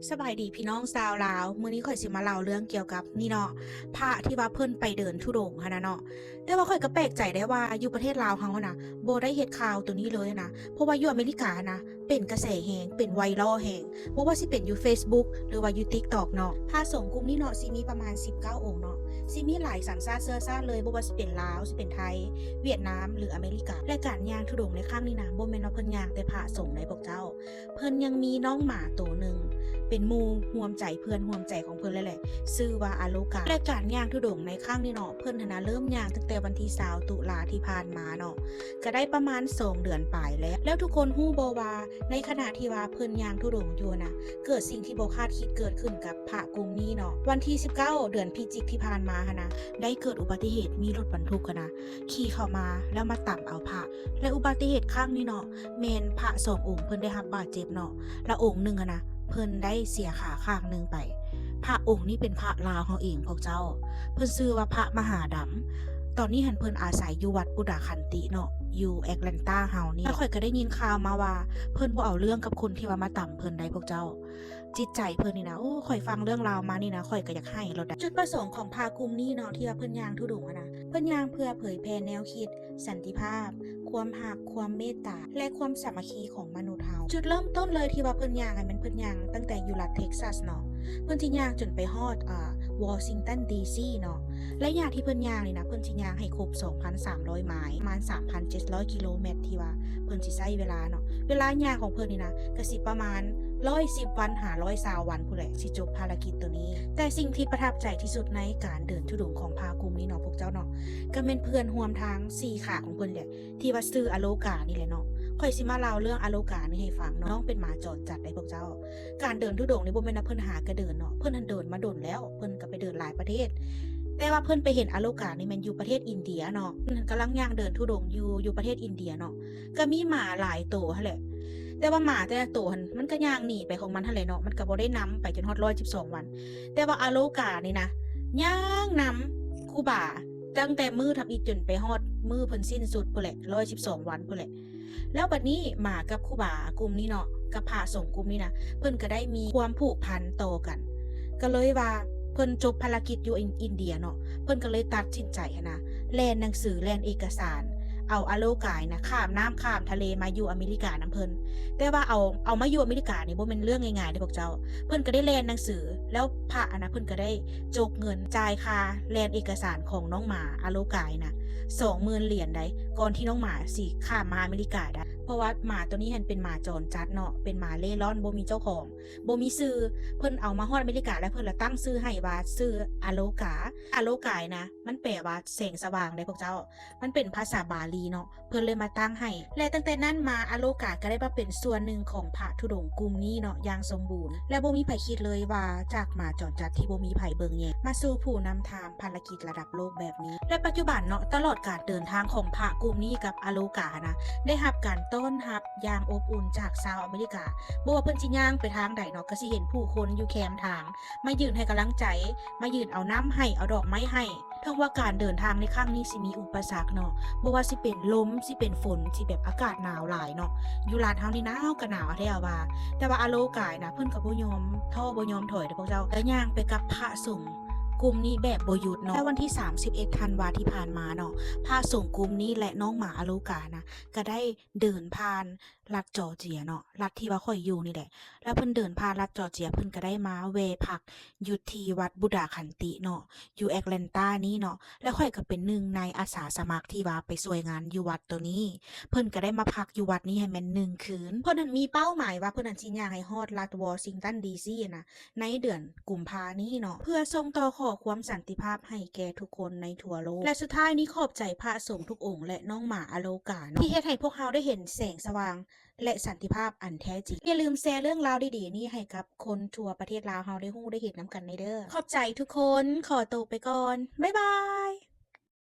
ສະບາຍດີພີ່ນ້ອງຊາວລາວ, ມື້ນີ້ຂ້ອຍຊິມາເລົ່າເລື່ອງກ່ຽວກັບນີ້ເນາະ, ພະທີ່ວ່າເພິ່ນໄປເດີນທຸດົງຫັ້ນນະເນາະ. ແຕ່ວ່າຂ້ອຍກໍແປກໃຈໄດ້ວ່າຢູ່ປະເທດລາວເຮົາຫັ້ນນະ ບໍ່ໄດ້ເຮັດຂ່າວໂຕນີ້ເລີຍນະ, ເພາະວ່າຢູ່ອາເມລິການະ ເປັນກະແສແຮງ ເປັນໄວຣັລແຮງ, ບໍ່ວ່າຊິເປັນຢູ່ເຟສບຸກ ຫຼືວ່າຢູ່ຕິກຕັອກເນາະ. ພະສົງກຸ່ມນີ້ເນາະ ຊິມີປະມານສິບເກົ້າອົງເນາະ, ຊິມີຫຼາຍສັນຊາດເຊື້ອຊາດເລີຍ, ບໍ່ວ່າຊິເປັນລາວ ຊິເປັນໄທ ຫວຽດນາມ ຫຼືອາເມລິກາ. ແລະການຍ່າງທຸດົງໃນຄັ້ງນີ້ນະ ບໍ່ແມ່ນວ່າເພິ່ນຍ່າງແຕ່ພະສົງໃດພວກເຈົ້າ, ເພິ່ນຍັງມີນ້ອງໝາໂຕໜຶ່ງ ເປັນໝູ່ຮ່ວມໃຈ ເພື່ອນຮ່ວມໃຈຂອງເພິ່ນເລີຍແຫຼະ, ຊື່ວ່າອາໂລກາ. ແລະການຍ່າງທຸດົງໃນຄັ້ງນີ້ເນາະ ເພິ່ນຫັ້ນນະເລີ່ມຍ່າງຕັ້ງແຕ່ວັນທີຊາວຕຸລາທີ່ຜ່ານມາເນາະ, ກໍໄດ້ປະມານສອງເດືອນປາຍແລ້ວ. ແລ້ວທຸກຄົນຮູ້ບໍ່ວ່າ ໃນຂະນະທີ່ວ່າເພິ່ນຍ່າງທຸດົງຢູ່ນະ ເກີດສິ່ງທີ່ບໍ່ຄາດຄິດເກີດຂຶ້ນກັບພະກຸ່ມນີ້ເນາະ. ວັນທີສິບເກົ້າ ເດືອນພິຈິກທີ່ຜ່ານມາຫັ້ນນະ ໄດ້ເກີດອຸບັດຕິເຫດ ມີລົດບັນທຸກຫັ້ນນະ ຂີ່ເຂົ້າມາແລ້ວມາຕຳເອົາພະ. ແລະອຸບັດຕິເຫດຄັ້ງນີ້ເນາະ ແມ່ນພະສອງອົງເພິ່ນໄດ້ຮັບບາດເຈັບເນາະ, ລະອົງໜຶ່ງຫັ້ນນະ ເພິ່ນໄດ້ເສຍຂາຂ້າງໜຶ່ງໄປ. ພະອົງນີ້ເປັນພະລາວເຮົາເອງພວກເຈົ້າ, ເພິ່ນຊື່ວ່າພະມະຫາດຳ. ຕອນນີ້ຫັ້ນເພິ່ນອາໄສຢູ່ວັດບຸດາຄັນຕິເນາະ ຢູ່ແອັດແລນຕາເຮົານີ້. ແລະຂ້ອຍກໍໄດ້ຍິນຂ່າວມາວ່າ ເພິ່ນບໍ່ເອົາເລື່ອງກັບຄົນທີ່ວ່າມາຕຳເພິ່ນໃດພວກເຈົ້າ. ຈິດໃຈເພິ່ນນີ້ນະ ໂອ້ ຂ້ອຍຟັງເລື່ອງລາວມານີ້ນະ ຂ້ອຍກໍຢາກໄຫ້ໂລດ. ຈຸດປະສົງຂອງພະກຸ່ມນີ້ເນາະ ທີ່ວ່າເພິ່ນຍ່າງທຸດົງຫັ້ນນະ ເພິ່ນຍ່າງເພື່ອເຜີຍແຜ່ແນວຄິດ ສັນຕິພາບ, ຄວາມຮັກ, ຄວາມເມດຕາ ແລະ ຄວາມສາມັກຄີຂອງມະນຸດເຮົາ. ຈຸດເລີ່ມຕົ້ນເລີຍທີ່ວ່າເພິ່ນຍ່າງຫັ້ນ ແມ່ນເພິ່ນຍ່າງຕັ້ງແຕ່ຢູ່ລັດເທັກຊັສເນາະ, ເພິ່ນຊິຍ່າງຈົນໄປຮອດ ອາ ວໍຊິງຕັນ ດີຊີ ເນາະ. ໄລຍະທີ່ເພິ່ນຍ່າງນີ້ນະ ເພິ່ນຊິຍ່າງໃຫ້ຄົບສອງພັນສາມຮ້ອຍໄມລ໌ ປະມານສາມພັນເຈັດຮ້ອຍກິໂລແມັດ ທີ່ວ່າເພິ່ນຊິໃຊ້ເວລາເນາະ. ເວລາຍ່າງຂອງເພິ່ນນີ້ນະ ກະຊິປະມານຮ້ອຍສິບວັນຫາຮ້ອຍຊາວວັນພຸ້ນແຫຼະ ຊິຈົບພາລະກິດໂຕນີ້. ແຕ່ສິ່ງທີ່ປະທັບໃຈທີ່ສຸດໃນການເດີນທຸດົງຂອງພະກຸ່ມນີ້ເນາະ ພວກເຈົ້າເນາະ ກະແມ່ນເພື່ອນຮ່ວມທາງສີ່ຂາຂອງເພິ່ນແຫຼະ ທີ່ວ່າຊື່ອາໂລການີ້ແຫຼະເນາະ. ຂ້ອຍຊິມາເລົ່າເລື່ອງອາໂລການີ້ໃຫ້ຟັງເນາະ. ນ້ອງເປັນໝາຈອນຈັດໃດພວກເຈົ້າ. ການເດີນທຸດົງນີ້ບໍ່ແມ່ນວ່າເພິ່ນຫາກະເດີນເນາະ, ເພິ່ນຫັ້ນເດີນມາດົນແລ້ວ, ເພິ່ນກະໄປເດີນຫຼາຍປະເທດ. ແຕ່ວ່າເພິ່ນໄປເຫັນອາໂລການີ້ແມ່ນຢູ່ປະເທດອິນເດຍເນາະ, ເພິ່ນກຳລັງຍ່າງເດີນທຸດົງຢູ່ ຢູ່ປະເທດອິນເດຍເນາະ. ກະມີໝາຫຼາຍໂຕຫັ້ນແຫຼະ, ແຕ່ວ່າໝາແຕ່ລະໂຕຫັ້ນ ມັນກະຍ່າງໜີໄປຂອງມັນຫັ້ນແຫຼະເນາະ, ມັນກະບໍ່ໄດ້ນຳໄປຈົນຮອດຮ້ອຍສິບສອງວັນ. ແຕ່ວ່າອາໂລການີ້ນະ ຍ່າງນຳຄູບາ ຕັ້ງແຕ່ມື້ທຳອິດຈົນໄປຮອດມື້ເພິ່ນສິ້ນສຸດພຸ້ນແຫຼະ ຮ້ອຍສິບສອງວັນພຸ້ນແຫຼະ. ແລ້ວບັດນີ້ໝາກັບຄູບາກຸ່ມນີ້ເນາະ ກັບພະສົງກຸ່ມນີ້ນະ ເພິ່ນກະໄດ້ມີຄວາມຜູກພັນຕໍ່ກັນ, ກະເລີຍວ່າເພິ່ນຈົບພາລະກິດຢູ່ອິນ ອິນເດຍເນາະ, ເພິ່ນກະເລີຍຕັດສິນໃຈຫັ້ນນະ ແລ່ນໜັງສື ແລ່ນເອກະສານ ເອົາອາໂລການີ້ນະ ຂ້າມນ້ຳຂ້າມທະເລມາຢູ່ອາເມລິການຳເພິ່ນ. ແຕ່ວ່າເອົາ ເອົາມາຢູ່ອາເມລິການີ້ບໍ່ແມ່ນເລື່ອງງ່າຍໆເດ້ພວກເຈົ້າ. ເພິ່ນກະໄດ້ແລ່ນໜັງສື ແລ້ວພະອັນນະ ເພິ່ນກະໄດ້ ຈົກເງິນຈ່າຍຄ່າແລ່ນເອກະສານຂອງນ້ອງໝາອາໂລການີ້ນະ ສອງໝື່ນຫຼຽນໃດ໋ ກ່ອນທີ່ນ້ອງໝາຊິຂ້າມມາອາເມລິກາໄດ້. ເພາະວ່າໝາໂຕນີ້ຫັ້ນເປັນໝາຈອນຈັດເນາະ, ເປັນໝາເລ່ລ່ອນ ບໍ່ມີເຈົ້າຂອງ ບໍ່ມີຊື່. ເພິ່ນເອົາມາຮອດອາເມລິກາແລ້ວ ເພິ່ນລະຕັ້ງຊື່ໃຫ້ວ່າຊື່ອາໂລກາ. ອາໂລການີ້ນະ ມັນແປວ່າແສງສະຫວ່າງໃດ໋ພວກເຈົ້າ, ມັນເປັນພາສາບາລີເນາະ. ເພິ່ນເລີຍມາຕັ້ງໃຫ້ ແລະ ຕັ້ງແຕ່ນັ້ນມາ ອາໂລກາກໍໄດ້ມາເປັນສ່ວນໜຶ່ງຂອງພະທຸດົງກຸ່ມນີ້ເນາະ ຢ່າງສົມບູນ ແລະ ບໍ່ມີໃຜຄິດເລີຍວ່າຈາກໝາຈອນຈັດທີ່ບໍ່ມີໃຜເບິ່ງແຍງ ມາສູ່ຜູ້ນຳທາງພາລະກິດລະດັບໂລກແບບນີ້. ແລະ ປັດຈຸບັນເນາະ ຕະຫຼອດການເດີນທາງຂອງພະກຸ່ມນີ້ກັບອາໂລການະ ໄດ້ຮັບການຕ້ອນຮັບຢ່າງອົບອຸ່ນຈາກຊາວອາເມລິກາ. ບໍ່ວ່າເພິ່ນຊິຍ່າງໄປທາງໃດເນາະ ກໍຊິເຫັນຜູ້ຄົນຢູ່ແຄມທາງ ມາຢືນໃຫ້ກຳລັງໃຈ, ມາຢືນເອົານ້ຳໃຫ້, ເອົາດອກໄມ້ໃຫ້. ເຖິງວ່າການເດີນທາງໃນຄັ້ງນີ້ຊິມີອຸປະສັກເນາະ, ບໍ່ວ່າຊິເປັນລົມ, ຊິເປັນຝົນ, ຊິແບບອາກາດໜາວຫຼາຍເນາະ. ຢູ່ລັດເຮົານີ້ໜາວກໍໜາວແທ້ວ່າ, ແຕ່ວ່າອາໂລການີ້ນະ ເພິ່ນກໍບໍ່ຍອມທໍ້ບໍ່ຍອມຖອຍເດ້ພວກເຈົ້າ, ກໍຍ່າງໄປກັບພະສົງກຸ່ມນີ້ແບບບໍ່ຢຸດເນາະ. ແລ້ວວັນທີສາມສິບເອັດທັນວາທີ່ຜ່ານມາເນາະ, ພະສົງກຸ່ມນີ້ ແລະ ນ້ອງໝາອາໂລການະ ກໍໄດ້ເດີນຜ່ານລັດຈໍເຈຍເນາະ, ລັດທີ່ວ່າຂ້ອຍຢູ່ນີ້ແຫຼະ. ແລ້ວເພິ່ນເດີນຜ່ານລັດຈໍເຈຍ, ເພິ່ນກໍໄດ້ມາແວ່ພັກຢູ່ທີ່ວັດບຸດາຄັນຕິເນາະ, ຢູ່ແອັດແລນຕານີ້ເນາະ. ແລ້ວຂ້ອຍກໍເປັນໜຶ່ງໃນອາສາສະໝັກທີ່ວ່າໄປຊ່ວຍງານຢູ່ວັດໂຕນີ້. ເພິ່ນກໍໄດ້ມາພັກຢູ່ວັດນີ້ໃຫ້ແມ່ນໜຶ່ງຄືນ. ເພິ່ນຫັ້ນມີເປົ້າໝາຍວ່າເພິ່ນຫັ້ນຊິຍ່າງໃຫ້ຮອດລັດວໍຊິງຕັນ ດີຊີ ນະ ໃນເດືອນກຸມພານີ້ເນາະ, ເພື່ອສົ່ງຕໍ່ຂໍ້ຄວາມສັນຕິພາບໃຫ້ແກ່ທຸກຄົນໃນທົ່ວໂລກ. ແລະ ສຸດທ້າຍນີ້ ຂອບໃຈພະສົງທຸກອົງ ແລະ ນ້ອງໝາອາໂລກາເນາະ ທີ່ເຮັດໃຫ້ພວກເຮົາໄດ້ເຫັນແສງສະຫວ່າງ ແລະ ສັນຕິພາບອັນແທ້ຈິງ. ຢ່າລືມແຊເລື່ອງລາວດີໆນີ້ໃຫ້ກັບຄົນທົ່ວປະເທດລາວເຮົາໄດ້ຮູ້ໄດ້ເຫັນນຳກັນແດ່ເດີ. ຂອບໃຈທຸກຄົນ, ຂໍໂຕໄປກ່ອນ, ບາຍບາຍ.